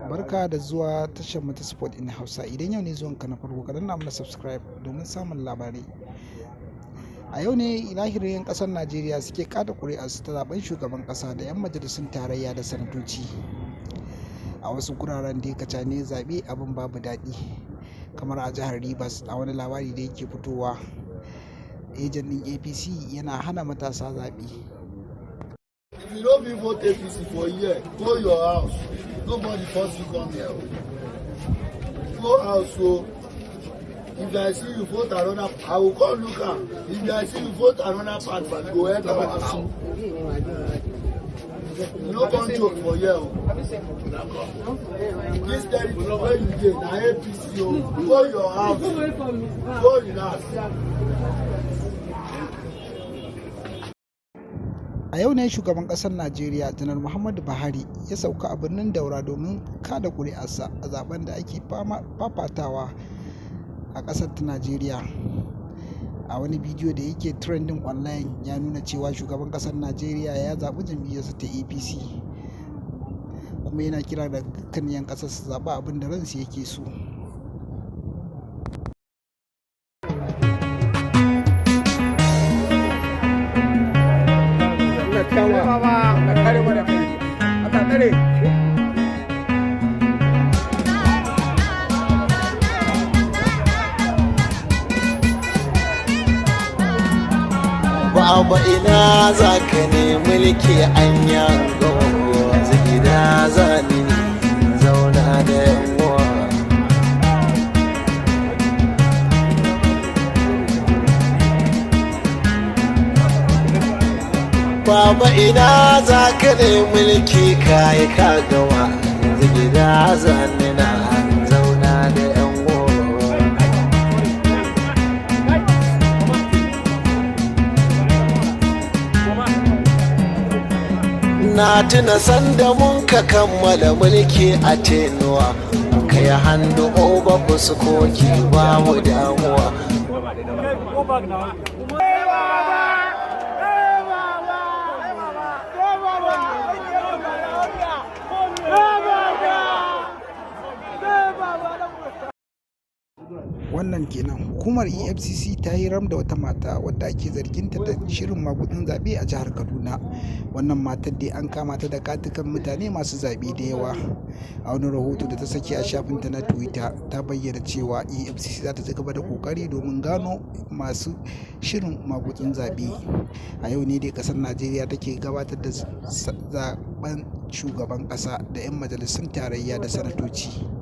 Barka da zuwa tashar mu ta Sport in Hausa. Idan yau ne zuwanka na farko, ka danna mana subscribe domin samun labarai. A yau ne lahirin 'yan ƙasar Najeriya suke kada ƙuri'arsu ta zaben shugaban ƙasa da 'yan majalisun tarayya da sanatoci. A wasu guraren dai kacane zaɓe abin babu daɗi, kamar a jihar Rivers. A wani labari da yake fitowa, ejen ɗin APC yana hana matasa zaɓe. If you no fit vote APC for here, go your house. Nobody force you come here o. Go house o. If I see you vote another, I will come look am. If I see you vote another party, you go enter my house. You no come joke for here o. This territory wey you dey na APC o. Go your house. Go relax. A yau ne shugaban ƙasar Najeriya, Janar Muhammadu Buhari, ya sauka a birnin Daura domin kada ƙuri'arsa a zaben da ake fafatawa a ƙasar ta Najeriya. A wani bidiyo da yake trending online, ya nuna cewa shugaban ƙasar Najeriya ya zaɓi jam'iyyarsa ta APC, kuma yana kira da dukkan 'yan ƙasar su zaɓi abin da ransu yake so. Baba, ina za ka ne? Mulki anya yanzu, gida za ni zauna da yawa. Baba, ina za ka ne? Mulki kayi ka gama, yanzu gida za ni na zauna da yan uwa. Na tuna sanda mun ka kammala mulki a tenuwa, ka yi hannu oba fuskoki, babu damuwa. Wannan kenan. Hukumar EFCC ta yi ram da wata mata wadda ake zarginta da shirin magudin zaɓe a jihar Kaduna. Wannan matar dai an kama ta da katukan mutane masu zaɓe da yawa. A wani rahoto da ta saki a shafinta na Twitter, ta bayyana cewa EFCC za ta ci gaba da kokari domin gano masu shirin magudin zaɓe. A yau ne dai ƙasar Najeriya take gabatar da zaben shugaban ƙasa da 'yan majalisun tarayya da sanatoci.